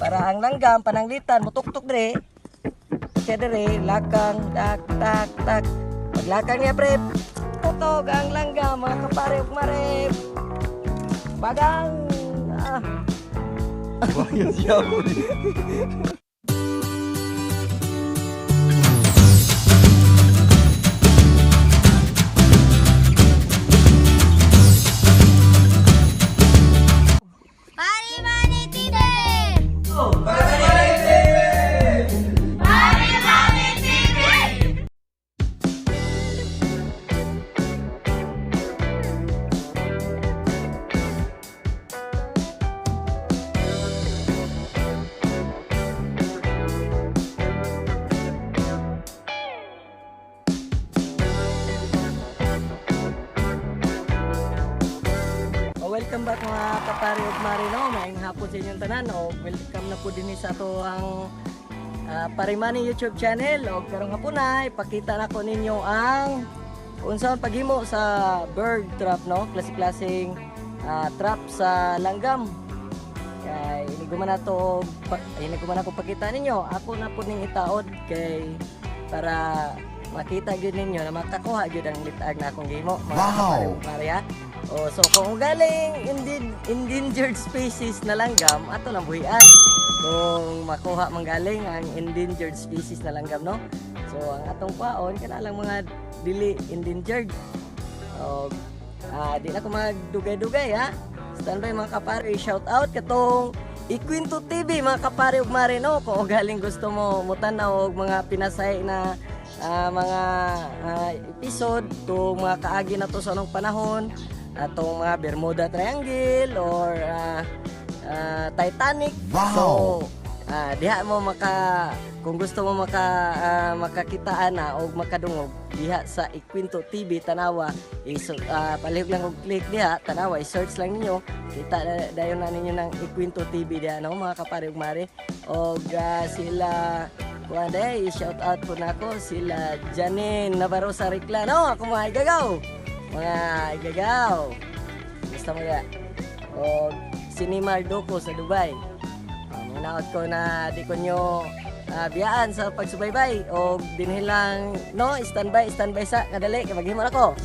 Para ang langgam pananglitan mutuktok dire. Siya dire lakang tak tak tak. Paglakang niya, pre, putog ang langgam, mga kapare ug mare. Bagang ah. Bakit siya ako? Parimani TV! Parimani TV! Oh, welcome back, mga kapare ug mare, no. Maayong hapon sa inyong tanan. O welcome na po dinhi sa ato ang Parimani YouTube channel. O karong hapon ay pakita nako ninyo ang unsaon paghimo sa bird trap, no. Klase-klaseng trap sa langgam. Kay iniguman na to, iniguman ako pakita ninyo. Ako na po ning itaod kay para makita gyud ninyo na makakuha gyud ang litag na akong gihimo, mga kapare ug mare, ha. O, so kung galing endangered species na langgam, ato lang buhian. Kung makuha man galing ang endangered species na langgam, no? So ang atong kwaon kana lang mga dili endangered. O, di na ko magdugay-dugay, ha. Standby, mga kapare, shout out katong Ikwento TV, mga kapare ug mare, no. Kung galing gusto mo mutan-aw og mga pinasay na mga episode to mga kaagi na to sa anong panahon atong mga Bermuda Triangle or Titanic. Wow! So, diha mo maka kung gusto mo makakitaan na og makadungog diha sa Ikwento TV, tanawa palihog lang og click diha, tanawa, i-search lang ninyo, kita na, dayon na ninyo ng Ikwento TV diha, no, mga kapare ug mare. Og sila kuan day, shout out po nako sila Janine Navarro sa Ricla, no, ako mga igagaw, mga igagaw, gusto mo ya, og si Nimar Doko sa Dubai. Naot ko na di ko nyo biyaan sa pagsubaybay o dinhi lang, no, standby, standby sa kadali kay maghimo na ko.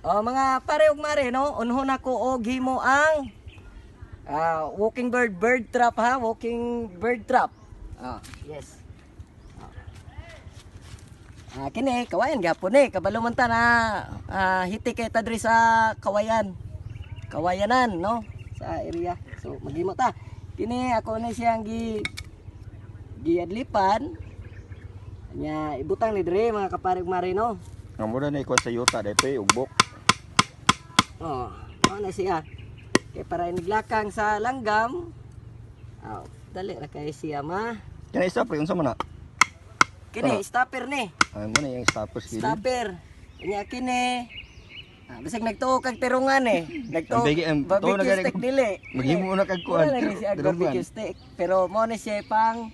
O mga pare ug mare, no, unhon ako og himo ang walking bird bird trap, ha, walking bird trap. Yes. Kini kawayan gyapon eh, kabalo man ta na hiti kay ta diri sa kawayan. Kawayanan, no, sa area. So maghimo ta. Kini ako ni siyang giadlipan. Nya ibutang ni diri, mga kapare ug mare, no. Nga mo na ikuan sa yuta dahil pre, ugbok. Oh, mao na siya. Kay para iniglakang sa langgam. Oh, dali ra kay siya ma. Kaya isa pre, unsa man na? Kini Ah. stopper ni. Ay mo na yung stoppers gili. Stopper. Nya kini. Bisag nagtuo kag tirungan eh. Nagtuo Ang bigi- ang tuo na barbecue gani- stick dili. Maghimo na kag kuan. Wala ni siya Tirungan. barbecue stick. Pero mo ni siya pang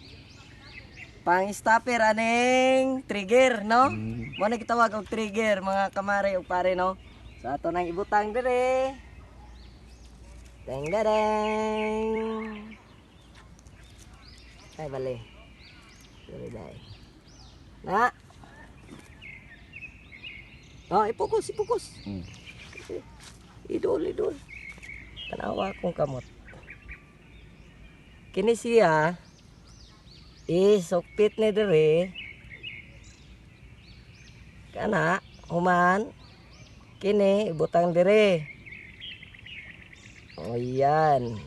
stopper aning trigger, no? Mm. Mo na gitawag og trigger, mga kamare ug pare, no. So ato nang ibutang dire. Deng deng. Ay bale. Dire dai. Na. Oh, ipokus, ipokus. Idol, idol. Tanawa akong kamot. Kini siya isukpit ni dire. Kana human kini ibutang dire. O yan.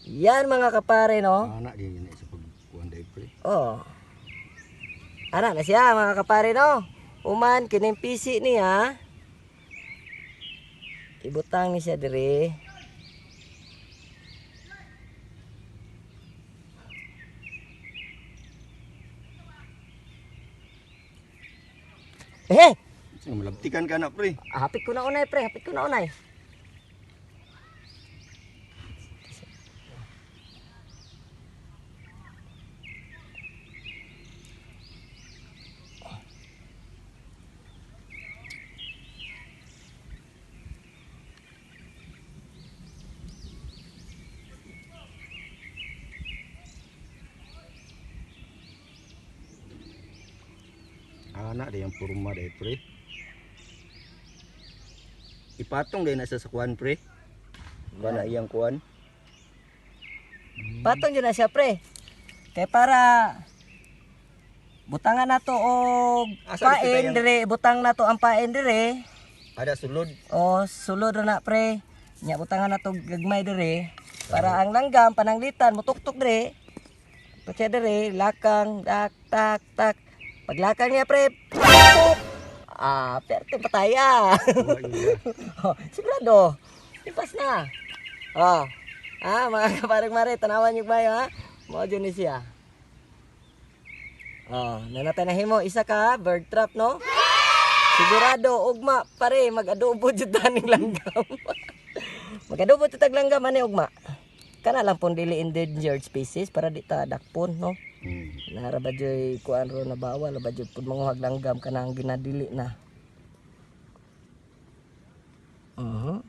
Yan, mga kapare, no. Ana di na sa pagkuan dahil pre. Oh. Ana na siya, mga kapare, no. Human kining PC niya. Ibutang ni siya dire. Eh, Sige, malabtikan ka na pre. hapit ko na unay, pre, hapit ko na unay. Ana day ang purma day pre. Ipatong day na sa kuan pre. Kuan na iyang kuan. Patong yun na siya pre. Kay para butangan nato og Asa kita pain dire, butang nato ang pain dire. Ada sulod. O sulod ra na pre. Nya butangan nato gagmay dire para ang langgam pananglitan mutuktok dire. Patya dire, lakang, tak tak tak. Paglakang niya pre, tuk. Ah, perte pataya. Oh, sigurado. Ipas na. Oh. Ah, mga kapareng mare, tanawan niyo ba ha? Mao jud ni siya. Oh, nanatay na himo isa ka bird trap no? Sigurado ugma pare mag-adobo jud taning langgam. Mag-adobo jud tag langgam ani ugma. Kana lang pong dili endangered species para di ta dakpon no. Nara ba joy kuan ro na bawal ba jud pud manguhag langgam kanang ginadili na. Mhm.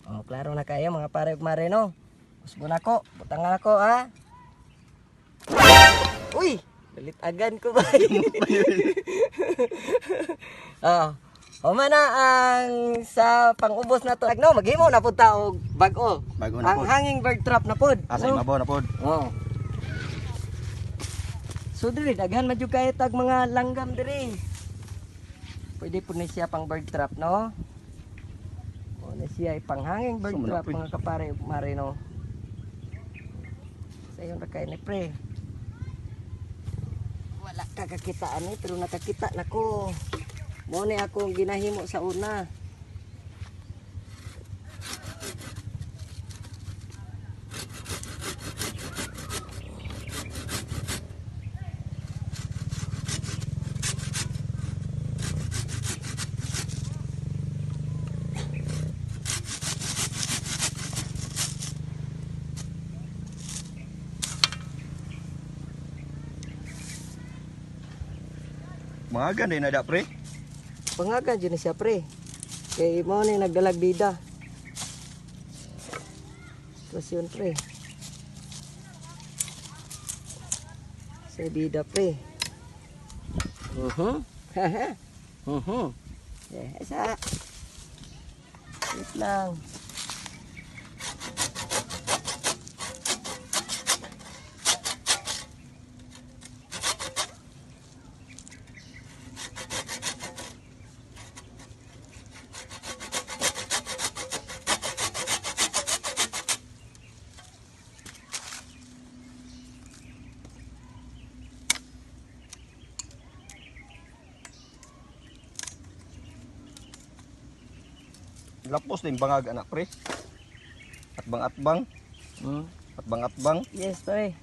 Oh, klaro na kayo mga pare ug mare no. Usbon ako, butangan ako ha. Uy, dalit agan ko ba? Oh. Huma na ang sa pangubos na to. No, maghimo na pud ta og bag-o. Bag-o na Ang pod. hanging bird trap na pod. Asa no? imabaw na pod. Oh. So diri daghan man jud kayo tag mga langgam diri. Pwede po ni siya pang bird trap no. O na siya ipanghanging bird So, trap malapit. mga kapare ug mare no. Sa iyon ra kay ni pre. Wala ka kakita ani pero nakakita na ko. Mo ni akong ginahimo sa una. Mga day na da pre. Pangaga jud ni siya pre. Kay mo ni nagdalag bida. Sitwasyon pre. Sa bida pre. Eh, isa. Wait lang. Lapos din bangag anak pre. Atbang-atbang, atbang-atbang. Yes, pre.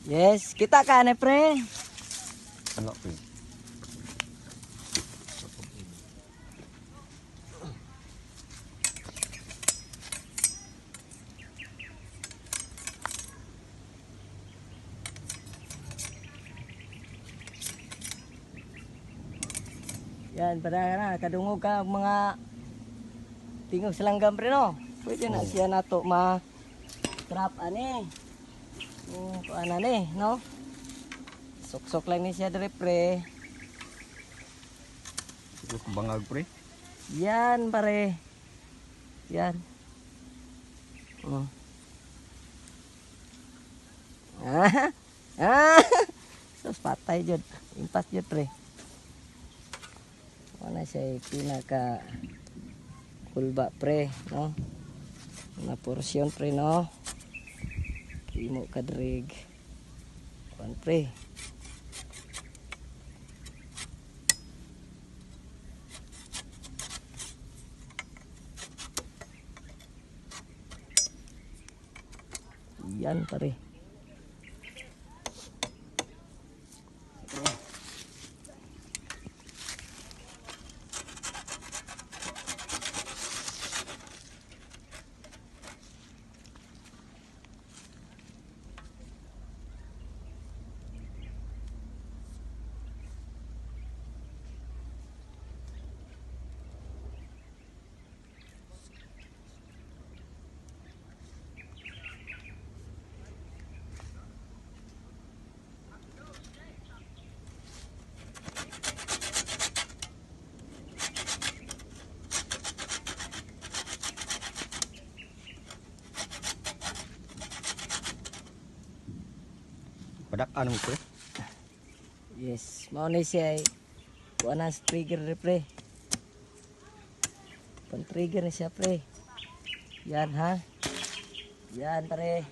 Yes, kita ka na pre. Ano pre? Yan, para na kadungog ka og mga tingog sa langgam pre no. Pwede na siya nato ma trap ani. Kuan ani, no? Suksok lang ni siya dire pre. Siguro bangag pre. Yan pare. Yan. Oh. Ah. Ah. Sus patay jud. Impas jud pre. Wala siya pinaka kulba pre, no? Na porsyon pre, no? Kimo kadrig. Kuan pre. Yan pare. Padak-an mo, pre. Yes, mao ni siya ay kuha na sa trigger ni pre. Pan trigger ni siya, pre. Yan ha. Yan, pare.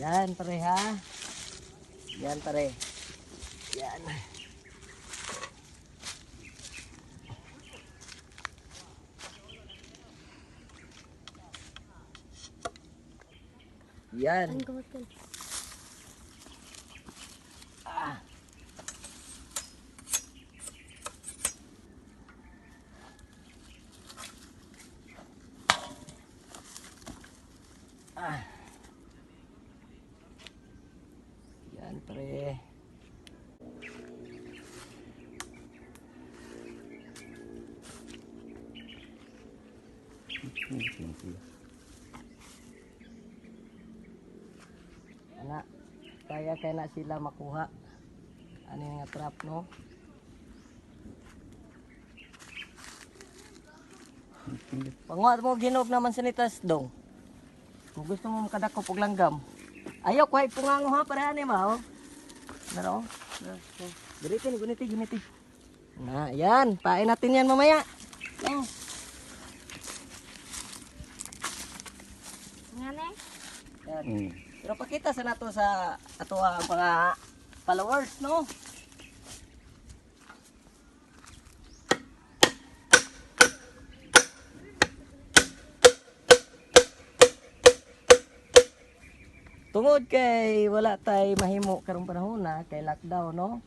Yan, pare ha. Yan, pare. Yan. Yan. Ang gamot ko. Yan, pre. Ana, kaya kaya na sila makuha. Ano yung nga trap, no? Panguha mo ginog naman sa nitas dong. Kung gusto mo makadakop og langgam. Ayaw kuhay pungango ha para ani ma oh. Naro. Guniti, guniti, guniti. Na, yan. Pain natin yan mamaya. Oh. Nga na. Yan. Pero pakita sa nato sa ato ang mga followers, no? Tungod kay wala tay mahimo karong panahon na kay lockdown, no?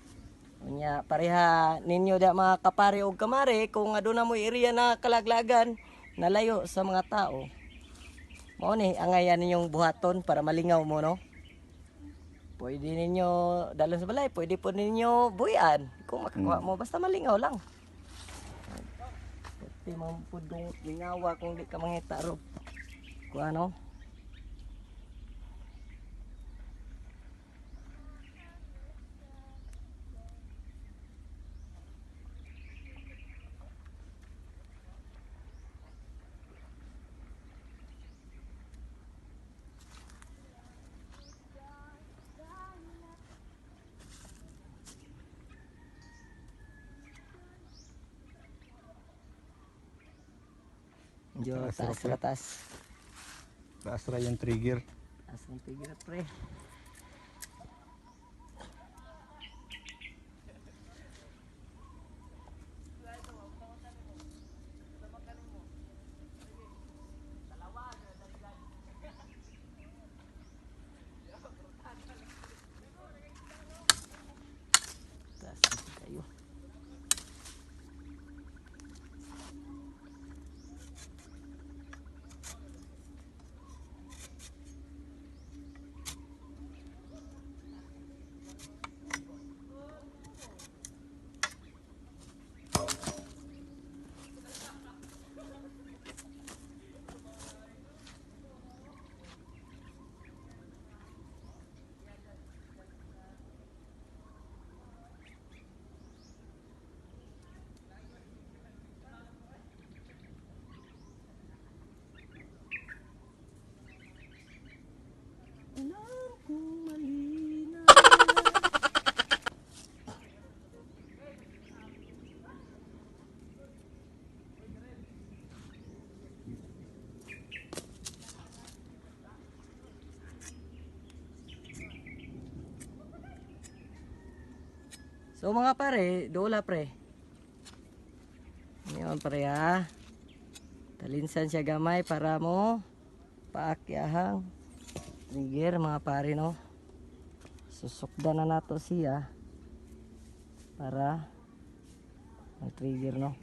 Unya pareha ninyo da mga kapare og kamare kung aduna mo area na kalaglagan nalayo sa mga tao. Mao ni angayan ninyong buhaton para malingaw mo, no? Pwede ninyo dalon sa balay, pwede po ninyo buyan kung makakuha mo basta malingaw lang. Pwede man pud dong lingawa kung di ka mangita ro. Kuha no? Medyo Taas, taas pre. ra taas. Taas ra yung trigger. Taas ng tigre, pre. Taas na kayo. Alam kong mali na. So mga pare, dola pre. Ngayon pare ha. Talinsan siya gamay para mo paakyahang trigger mga pare, no. Susukda na nato siya para mag trigger, no.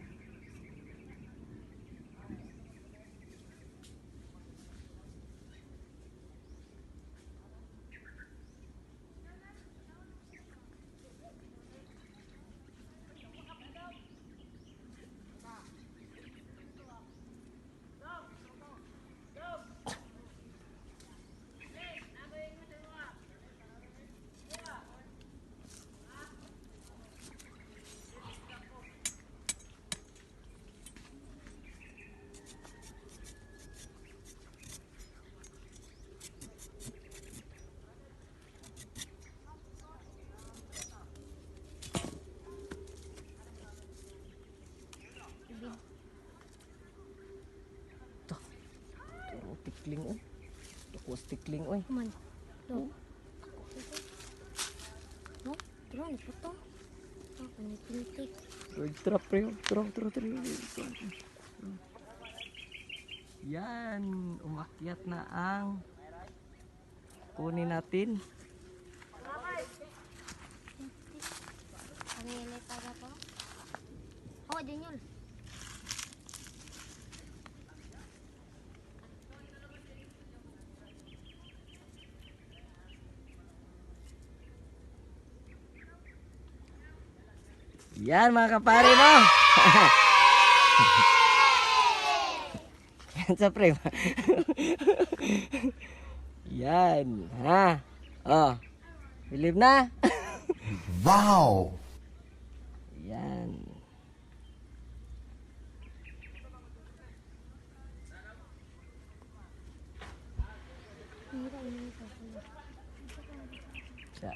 Tikling oy. Dako tikling oy. Man. Do. No, tara ni puto. Ah, kanitintik. Bird trap pre. Trap, trap, trap. Yan, umakyat na ang kunin natin. Ano yun para po? Oh, Daniel. Yan mga kapare no. Yan sa pre. Yan, ha. Oh. Believe na? Wow! Yan. Sa.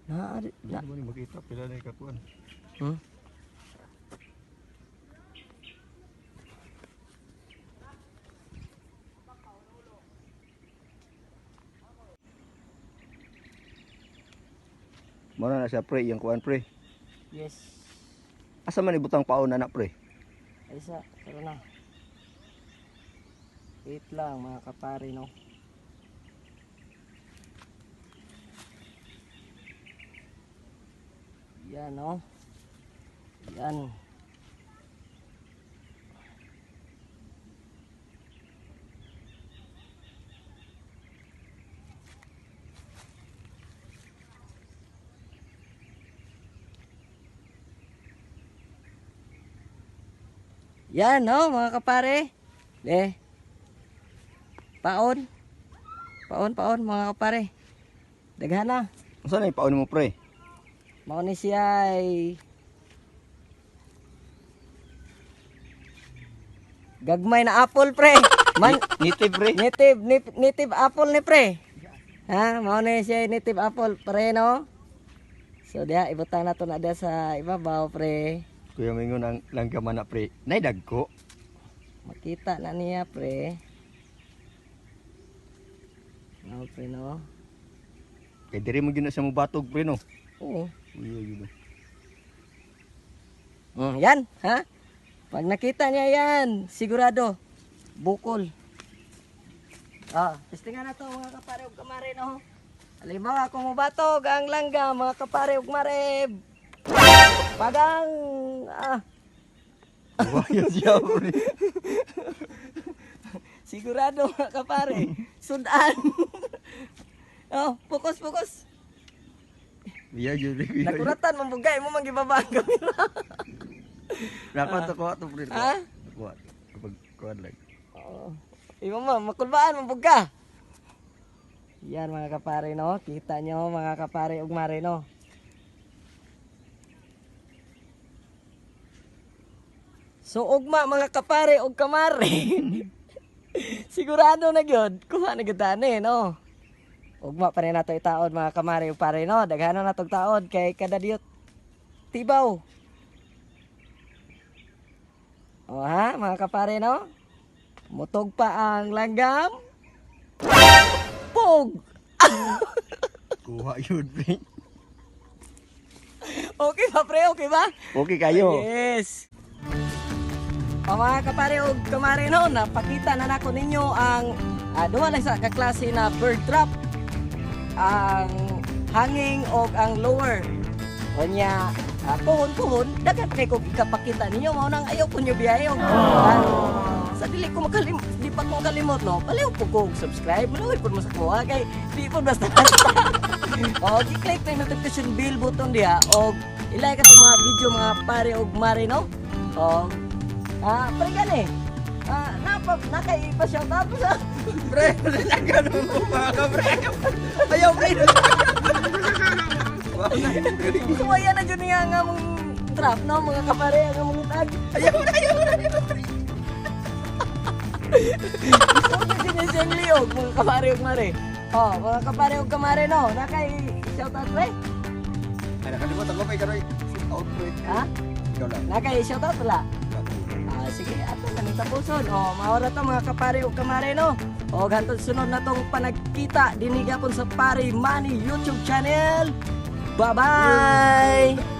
Na, na. Hindi mo ni makita pila na ikakuan. Hmm? Mao na siya pre, iyang kuan pre. Yes. Asa man ibutang paon na pre? Ay sa, tara na. Wait lang mga kapare no. Yan no. Yan. Yan no mga kapare. Le. Paon. Paon, paon mga kapare. Daghan na. Unsa na paon mo pre? Mao ni siya ay gagmay na apple pre. Man Native pre. native native apple ni pre. Ha, mao ni siya ay native apple pre no. So diha ibutang nato na diha sa ibabaw pre. Kuya mingon ang langgaman na pre. Nay dagko. Makita na niya pre. No pre no. Kay diri mo gyud na siya mobatog pre no. Oo. Uy, yun. Yan, ha? Pag nakita niya yan, sigurado, bukol. Ah, testingan na to mga kapare ug kamare no. Halimbawa, kung mubatog ang langga, mga kapare ug mare. Pagang ah, Buhaya siya pre. sigurado mga kapare, sudan. Oh, focus, focus. Iya gyud pre. Kuya. Nakuratan mambugay mo mangibaba ang kamera. Nako to ko to pre. Ha? Kuha. Kapag kuan lang. Oo. Iba mo, makulbaan, mabugka. Yan mga kapare no, kita nyo mga kapare ug mare no. So ugma mga kapare ug kamare. Sigurado na gyud, kuha na gyud ani no. Ugma pa rin nato itaod mga kamare ug pare no, daghano na tog taod kay kada diyot tibaw. O ha, mga kapare no? Mutog pa ang langgam. Pog! Kuha yun pre. Okay ba pre? Okay ba? Okay kayo. Yes. O mga kapare og kamare no, napakita na nako ninyo ang duha lang sa kaklase na bird trap. Ang hanging og ang lower. Unya, puhon-puhon, daghan pa kay kog ikapakita ninyo mao nang ayaw ko nyo biyahe og sa dili ko makalim di pa ko makalimot no. Paliw po ko og subscribe, maluoy pud mo sa kuha kay di po basta basta. O gi-click na yung notification bell button diha og i-like atong mga video mga pare og mare no. Og pre gani. Napa nakaipa shout out sa Pre, ganun mo mga ka pre. Ayaw pre. Suwaya na jud niya nga mong trap no mga kapare ang mong tag. Ayaw na, ayaw na, ayaw na. So jud niya siyang liog mga kapare og mare. Oh, mga kapare og kamare no, nakay shout out pre. Ay, nakalimutan ko pa ikaroy. Shoot out pre. Ha? Ikaw lang. Nakay shout out wala? Ah, sige, ato na ning tapuson. O, maora to, mga kapare ug kamare, no. O hantod sunod na tong panagkita dinhi gapon sa Pare Manny YouTube channel. Bye-bye.